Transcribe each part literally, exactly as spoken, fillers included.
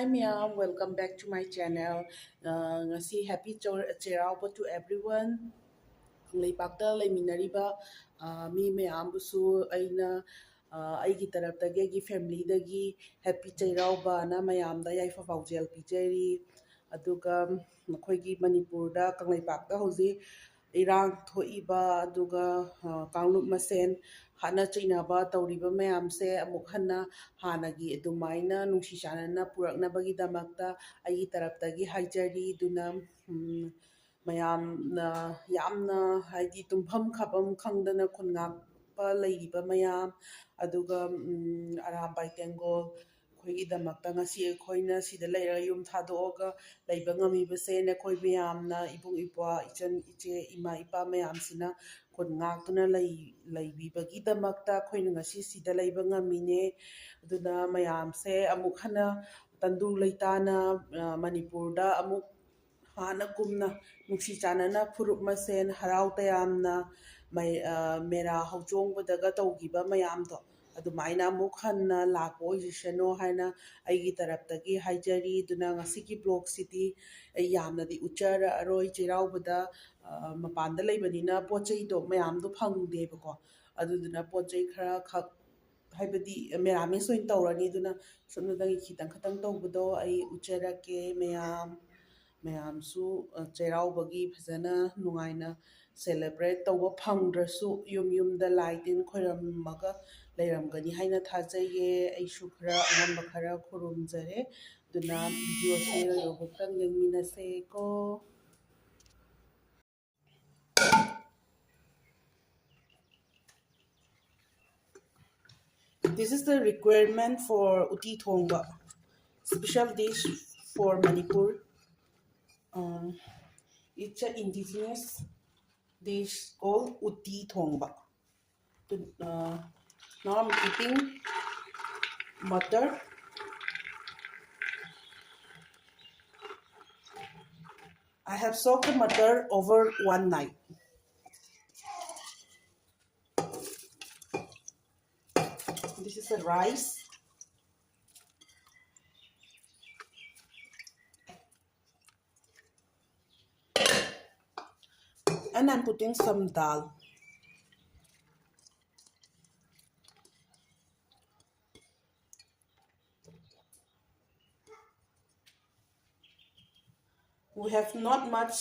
Hi ꯃꯌꯥꯝ, welcome back to my channel. ꯑ, ꯉꯁꯤ happy chow-, Cheiraoba to everyone. ꯀꯪꯂꯩꯄꯥꯛꯇ ꯂꯩꯃꯤꯟꯅꯔꯤꯕ, ꯑ, ꯃꯤ ꯃꯌꯥꯝꯕꯨꯁꯨ ꯑꯩꯅ, ꯑ, ꯑꯩꯒꯤ ꯇꯔꯞꯇꯒꯤ, ꯑꯩꯒꯤ familyꯗꯒꯤ happy ꯆꯩꯔꯥꯎꯕꯅ ꯃꯌꯥꯝꯗ ꯌꯥꯏꯐ ꯄꯥꯎꯖꯦꯜ ꯄꯤꯖꯔꯤ꯫ ꯑꯗꯨꯒ ꯑꯩꯈꯣꯏꯒꯤ ꯃꯅꯤꯄꯨꯔꯗ, ꯀꯪꯂꯩꯄꯥꯛꯇ ꯍꯧꯖꯤꯛ ꯏꯔꯥꯡ ꯊꯣꯛꯏꯕ, ꯑꯗꯨꯒ, ꯑ, ꯀꯥꯡꯂꯨꯞ ꯃꯁꯦꯟ ꯍꯥꯠꯅ ꯆꯩꯅꯕ ꯇꯧꯔꯤꯕ ꯃꯌꯥꯝꯁꯦ ꯑꯃꯨꯛ ꯍꯟꯅ ꯍꯥꯟꯅꯒꯤ ꯑꯗꯨꯃꯥꯏꯅ ꯅꯨꯡꯁꯤ ꯆꯥꯟꯅꯅ ꯄꯨꯔꯛꯅꯕꯒꯤꯗꯃꯛꯇ ꯑꯩꯒꯤ ꯇꯔꯞꯇꯒꯤ ꯍꯥꯏꯖꯔꯤ꯫ ꯑꯗꯨꯅ, ꯎꯝ, ꯃꯌꯥꯝꯅ ꯌꯥꯝꯅ, ꯍꯥꯏꯗꯤ, ꯇꯨꯝꯐꯝ ꯈꯥꯐꯝ ꯈꯪꯗꯅ ꯈꯨꯟ ꯉꯥꯛꯄ ꯂꯩꯔꯤꯕ ꯃꯌꯥꯝ, ꯑꯗꯨꯒ, ꯎꯝ, ꯑꯔꯥꯝꯕꯥꯏ ꯇꯦꯡꯒꯣꯜ, ꯑꯩꯈꯣꯏꯒꯤꯗꯃꯛꯇ ꯉꯁꯤ ꯑꯩꯈꯣꯏꯅ ꯁꯤꯗ ꯂꯩꯔꯒ ꯌꯨꯝ ꯊꯥꯗꯣꯛꯑꯒ ꯂꯩꯕ ꯉꯝꯃꯤꯕꯁꯦ ꯅꯈꯣꯏ ꯃꯌꯥꯝꯅ, ꯏꯕꯨꯡ ꯏꯄ꯭ꯋꯥ, ꯏꯆꯟ ꯏꯆꯦ, ꯏꯃꯥ ꯏꯄꯥ ꯃꯌꯥꯝꯁꯤꯅ ꯈꯨꯟ ꯉꯥꯛꯇꯨꯅ ꯂꯩ-, ꯂꯩꯕꯤꯕꯒꯤꯗꯃꯛꯇ ꯑꯩꯈꯣꯏꯅ ꯉꯁꯤ ꯁꯤꯗ ꯂꯩꯕ ꯉꯝꯃꯤꯅꯦ꯫ ꯑꯗꯨꯅ ꯃꯌꯥꯝꯁꯦ ꯑꯃꯨꯛ ꯍꯟꯅ ꯇꯪꯗꯨ ꯂꯩꯇꯥꯅ, ꯑ, ꯃꯅꯤꯄꯨꯔꯗ ꯑꯃꯨꯛ ꯍꯥꯟꯅꯒꯨꯝꯅ ꯅꯨꯡꯁꯤ ꯆꯥꯟꯅꯅ ꯐꯨꯔꯨꯞ ꯃꯁꯦꯟ ꯍꯔꯥꯎ ꯇꯌꯥꯝꯅ ꯃꯩ-, ꯑ, ꯃꯦꯔꯥ ꯍꯧꯆꯣꯡꯕꯗꯒ ꯇꯧꯈꯤꯕ ꯃꯌꯥꯝꯗꯣ, ꯑꯗꯨꯃꯥꯏꯅ ꯑꯃꯨꯛ ꯍꯟꯅ ꯂꯥꯛꯄ ꯑꯣꯏꯖꯁꯅꯨ ꯍꯥꯏꯅ ꯑꯩꯒꯤ ꯇꯔꯞꯇꯒꯤ ꯍꯥꯏꯖꯔꯤ꯫ ꯑꯗꯨꯅ ꯉꯁꯤꯒꯤ vlogꯁꯤꯗꯤ ꯑꯩ ꯌꯥꯝꯅꯗꯤ ꯎꯠꯆꯔꯛꯑꯔꯣꯏ꯫ ꯆꯩꯔꯥꯎꯕꯗ, ꯑ, ꯃꯄꯥꯟꯗ ꯂꯩꯕꯅꯤꯅ ꯄꯣꯠ ꯆꯩꯗꯣ ꯃꯌꯥꯝꯗꯣ ꯐꯪꯗꯦꯕꯀꯣ꯫ ꯑꯗꯨꯗꯨꯅ ꯄꯣꯠ ꯆꯩ ꯈꯔ ꯈꯛ, ꯍꯥꯏꯕꯗꯤ ꯃꯦꯔꯥꯃꯦꯁ ꯑꯣꯏꯅ ꯇꯧꯔꯅꯤ꯫ ꯑꯗꯨꯅ ꯁꯣꯝꯗꯒꯤ ꯈꯤꯇꯪ ꯈꯤꯇꯪ ꯇꯧꯕꯗꯣ ꯑꯩ ꯎꯠꯆꯔꯛꯀꯦ ꯃꯌꯥꯝ꯫ ꯃꯌꯥꯝꯁꯨ, ꯑ, ꯆꯩꯔꯥꯎꯕꯒꯤ ꯐꯖꯅ ꯅꯨꯡꯉꯥꯏꯅ celebrate ꯇꯧꯕ ꯐꯪꯗ꯭ꯔꯁꯨ, ꯌꯨꯝ ꯌꯨꯝꯗ ꯂꯥꯏ ꯇꯤꯟ ꯈꯣꯏꯔꯝꯃꯒ ꯂꯩꯔꯝꯒꯅꯤ ꯍꯥꯏꯅ ꯊꯥꯖꯩꯌꯦ꯫ ꯑꯩꯁꯨ ꯈꯔ ꯑꯉꯝꯕ ꯈꯔ ꯈꯨꯔꯨꯝꯖꯔꯦ꯫ ꯑꯗꯨꯅ videoꯁꯦ ꯂꯣꯏꯕ ꯐꯥꯎ ꯌꯦꯡꯃꯤꯟꯅꯁꯦꯀꯣ꯫ This is the requirement for ꯎꯇꯤ ꯊꯣꯡꯕ, special dish for Manipur. Um, it's an indigenous dish called ꯎꯇꯤ ꯊꯣꯡꯕ. Uh, now I'm eating butter. I have soaked the butter over one night. This is the rice. And I'm putting some dal. We have not much,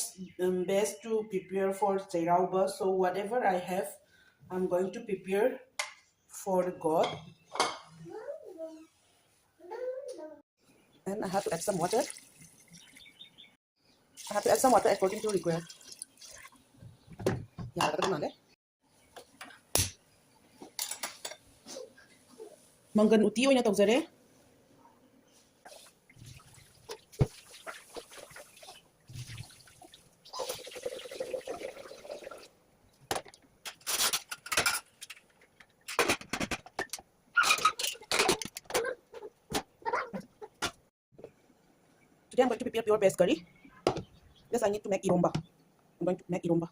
um, best to prepare for Cheiraoba, so whatever I have, I'm going to prepare for God. And I have to add some water. I have to add some water according to request. ꯌꯥꯔꯒꯗꯤ ꯃꯥꯜꯂꯦ꯫ ꯃꯪꯒꯟ ꯎꯇꯤ ꯑꯣꯏꯅ ꯇꯧꯖꯔꯦ꯫ Today I'm going to prepare pure veg curry. Yes, I need to make iromba. I'm going to make iromba.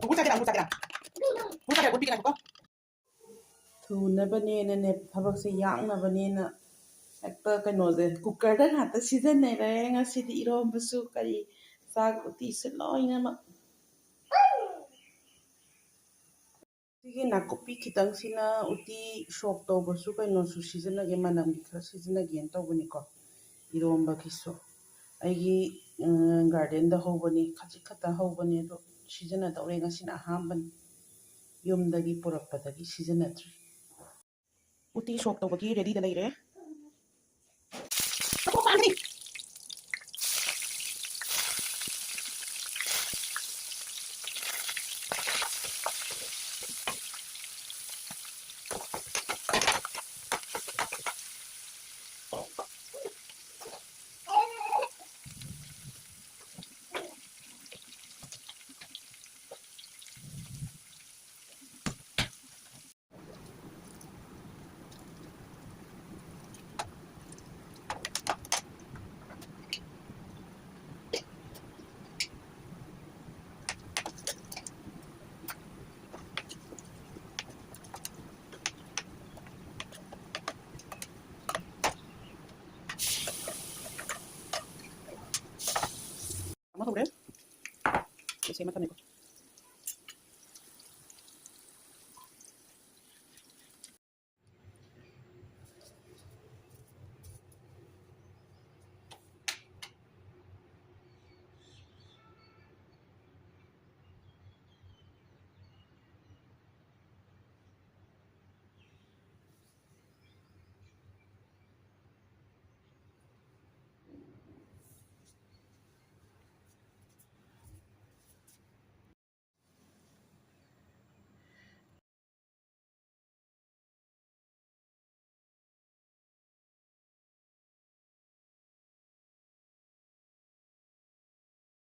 ꯍꯧꯖꯤꯛ ꯆꯠꯀꯦꯔꯥ, ꯍꯧꯖꯤꯛ ꯆꯠꯀꯦꯔꯥ? ꯍꯧꯖꯤꯛ ꯆꯠꯀꯦꯔꯥ? ꯎꯠꯄꯤꯒꯦ ꯉꯥꯏꯈꯣꯀꯣ꯫ ꯊꯨꯅꯕꯅꯦꯅꯅꯦ, ꯊꯕꯛꯁꯦ ꯌꯥꯡꯅꯕꯅꯦꯅ ꯍꯦꯛꯇ ꯀꯩꯅꯣꯁꯦ ꯀꯨꯀꯔꯗ ꯉꯥꯛꯇ ꯁꯤꯖꯤꯟꯅꯔꯦ꯫ ꯉꯁꯤꯗꯤ ꯏꯔꯣꯝꯕꯁꯨ ꯀꯔꯤ ꯆꯥꯛ ꯎꯇꯤꯁꯨ ꯂꯣꯏꯅꯃꯛ꯫ ꯁꯤꯒꯤ ꯅꯥꯀꯨꯞꯄꯤ ꯈꯤꯇꯪꯁꯤꯅ ꯎꯇꯤ ꯁꯣꯛ ꯇꯧꯕꯁꯨ ꯀꯩꯅꯣꯁꯨ ꯁꯤꯖꯤꯟꯅꯒꯦ, ꯃꯅꯝꯒꯤ ꯈꯔ ꯁꯤꯖꯤꯟꯅꯒꯦꯅ ꯇꯧꯕꯅꯤꯀꯣ꯫ ꯏꯔꯣꯝꯕꯒꯤꯁꯨ ꯑꯩꯒꯤ, ꯎꯝ, ꯒꯥꯔꯗꯦꯟꯗ ꯍꯧꯕꯅꯤ, ꯈꯖꯤꯛ ꯈꯛꯇ ꯍꯧꯕꯅꯤ, ꯑꯗꯣ ꯁꯤꯖꯤꯟꯅꯗꯧꯔꯦ, ꯉꯁꯤꯅ ꯑꯍꯥꯟꯕꯅꯤ꯫ ꯌꯨꯝꯗꯒꯤ ꯄꯨꯔꯛꯄꯗꯒꯤ ꯁꯤꯖꯤꯟꯅꯗ꯭ꯔꯤ꯫ ꯎꯇꯤ ꯁꯣꯛ ꯇꯧꯕꯒꯤ ꯔꯦꯗꯤꯗ ꯂꯩꯔꯦ꯫ ꯁꯦꯝꯃ ꯊꯝꯃꯦꯀꯣ꯫